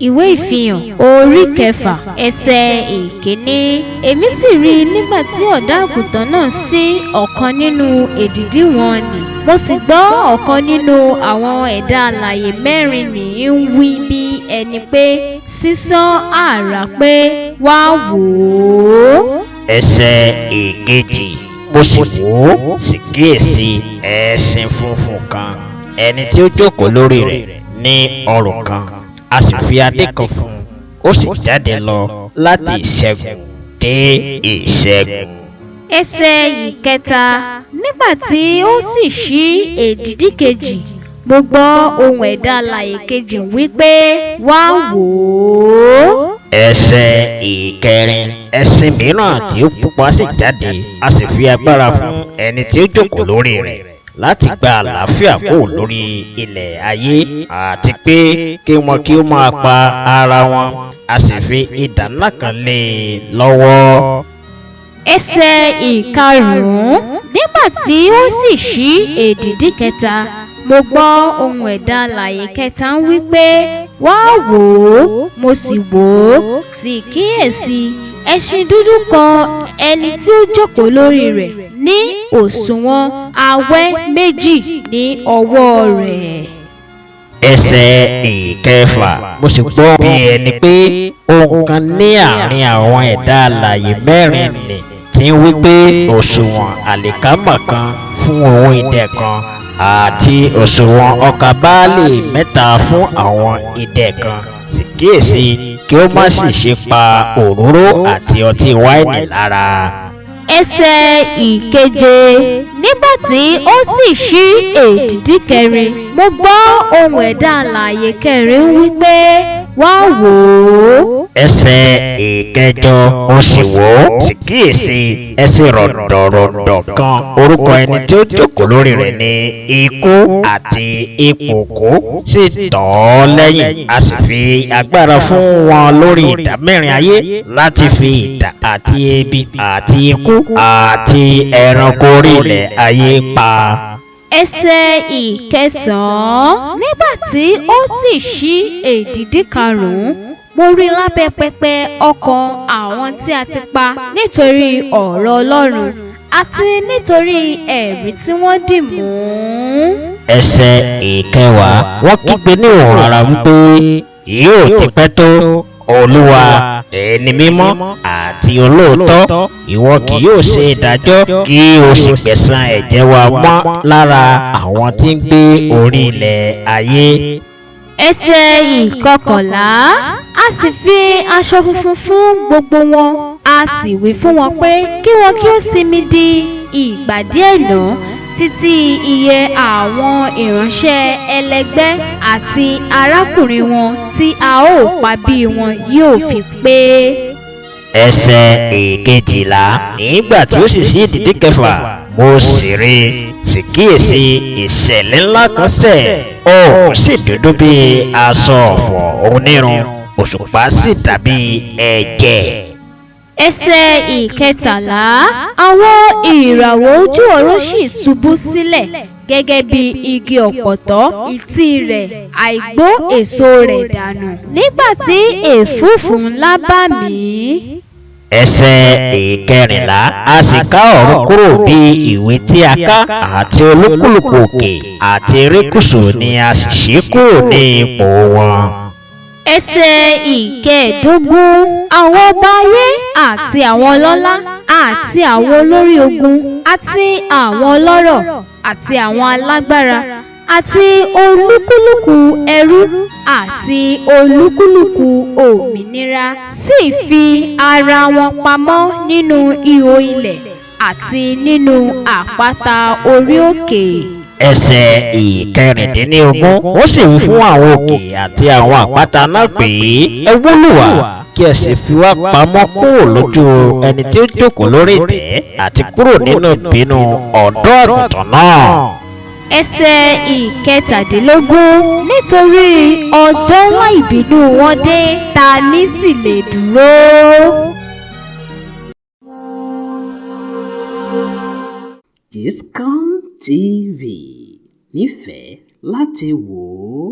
Ìwé Ìfihàn orí 6 ẹsẹ̀ 1. Èmi sì rí i nígbà tí Ọ̀dọ́ Àgùntàn náà ṣí ọ̀kan nínú èdìdì wọ̀n-ọn-nì, mo sì gbọ́ ọ̀kan nínú àwọn ẹ̀dá alààyè mẹ́rin nì ń wí bí ẹni pé sísán àrá pé, Wá wò ó. Ẹsẹ̀ 2. Mo sì wò ó, sì kíyèsi, ẹṣin funfun kan, ẹni tí ó jókòó lórí rẹ̀ ní ọrun kan, a sì fi adé kan fún un, ó sì jáde lọ láti ìṣẹ́gun dé ìṣẹ́gun. Ẹsẹ̀ 3. Nígbà tí ó sì ṣí èdìdì kejì, mo gbọ́ ohùn ẹ̀dá alààyè kejì ń wí pé, Wá wò ó. Ẹsẹ̀ 4. Ẹṣin mìíràn tí ó pupa sì jáde, a sì fi agbára fún ẹni tí ó jókòó lórí rẹ̀ láti gba àlàáfíà kúrò lórí ilẹ̀ ayé, àti pé kí wọn kí ó máa pa ara wọn, a sì fi idà ńlá kan lé e lọ́wọ́. Ẹsẹ̀ 5. Nígbà tí ó sì ṣí èdìdì kẹta, mo gbọ́ ohùn ẹ̀dá alààyè kẹta ń wí pé, Wá wò ó. Mo sì wò ó, sì kíyèsi, ẹṣin dúdú kan, ẹni tí ó jókòó lórí rẹ̀ ní òṣùwọ̀n awẹ́ méjì ní ọwọ́ rẹ̀. Ẹsẹ̀ 6. Mo sì gbọ́ bí ẹni pé ohùn kan ní àárín àwọn ẹ̀dá alààyè mẹ́rin nì tí ń wí pé, òṣùwọ̀n àlìkámà kan fún ohun idẹ kan, àti òṣùwọ̀n ọkà báálì mẹ́ta fún àwọn idẹ kan, sì kíyèsi, kí ó má sì ṣe pa òróró àti ọtí wáìnì lára. Ẹsẹ̀ 7. Nígbà tí ó sì ṣí èdìdì kẹrin, mo gbọ́ ohùn ẹ̀dá alààyè kẹrin ń wí pé, Wá wò ó. Ẹsẹ̀ 8. Mo sì wò ó, sì kíyèsi, ẹṣin rọ̀ǹdọ̀rọ̀ǹdọ̀ kan, orúkọ ẹni tí ó jókòó lórí rẹ̀ ní Ikú, àti ipò òkú sì tọ̀ ọ́ lẹ́yìn, a sì fi agbára fún wọn lórí ìdá mẹ́rin ayé láti fi idà àti ebi àti ikú àti ẹranko orí ilẹ̀ ayé pa. Ẹsẹ̀ 9. Nígbà tí ó sì ṣí èdìdì karùn-ún, mo rí lábẹ́ pẹpẹ ọkàn àwọn tí a ti pa nítorí ọ̀rọ̀ Ọlọ́run àti nítorí ẹ̀rí tí wọ́n dì mú. Ẹsẹ̀ 10. Wọ́n kígbe ní ohùn rara wípé, Yóò ti pẹ́ tó, Olúwa, ẹni mímọ́ àti olóòótọ́, ìwọ kì yóò ṣe ìdájọ́ kí o sì gbẹ̀san ẹ̀jẹ̀ wa mọ́ lára àwọn tí ń gbé orí ilẹ̀ ayé. Ẹsẹ̀ 11. A sì fi aṣọ funfun fún gbogbo wọn, a sì wí fún wọn pé kí wọn kí ó sinmi di ìgbà díẹ̀ náà, títí iye àwọn ìránṣẹ́ ẹlẹgbẹ́ àti arákùnrin wọn tí a ó pa bí wọn yóò fi pé. Ẹsẹ̀ 12. Nígbà tí ó sì ṣí èdìdì kẹfà, mo sì rí, sì kíyèsi, ìṣẹ̀lẹ̀ ńlá kan ṣẹ̀, oòrùn sì dúdú bí aṣọ ọ̀fọ̀ onírun, òṣùpá sì dàbí ẹ̀jẹ̀. Ẹsẹ̀ 13. Àwọn ìràwọ̀ ojú ọ̀run sì ṣubú sílẹ̀ gẹ́gẹ́ bí igi ọ̀pọ̀tọ́ ìtí rẹ̀ àìgbó èso rẹ̀ dànù, nígbà tí ẹ̀fúùfù ńlá bà mí. Ẹsẹ̀ 14. A sì ká ọ̀run kúrò bí ìwé tí a ká, àti olúkúlùkù òkè àti erékùṣù ni a sì ṣí kúrò ní ipò wọn. Ẹsẹ̀ 15. Àwọn ọba ayé àti àwọn ọlọ́lá àti àwọn olórí ogun àti àwọn ọlọ́rọ̀ àti àwọn alágbára àti olúkúlùkù ẹrú àti olúkúlùkù òmìnira sì fi ara wọn pamọ́ nínú ihò ilẹ̀ àti nínú àpáta orí òkè. Ẹsẹ̀ 16. Ó sì wí fún àwọn òkè àti àwọn àpáta náà pé, Ẹ wó lù wá, kí ẹ sì fi wá pamọ́ kúrò lójú ẹni tí ó jókòó lórí ìtẹ́ àti kúrò nínú ìbínú Ọ̀dọ́ Àgùntàn náà. Ẹsẹ̀ 17. Nítorí ọjọ́ ńlá ìbínú wọn dé, ta ni sì lè dúró? Gistcom TV nífẹ̀ẹ́ láti wò ó.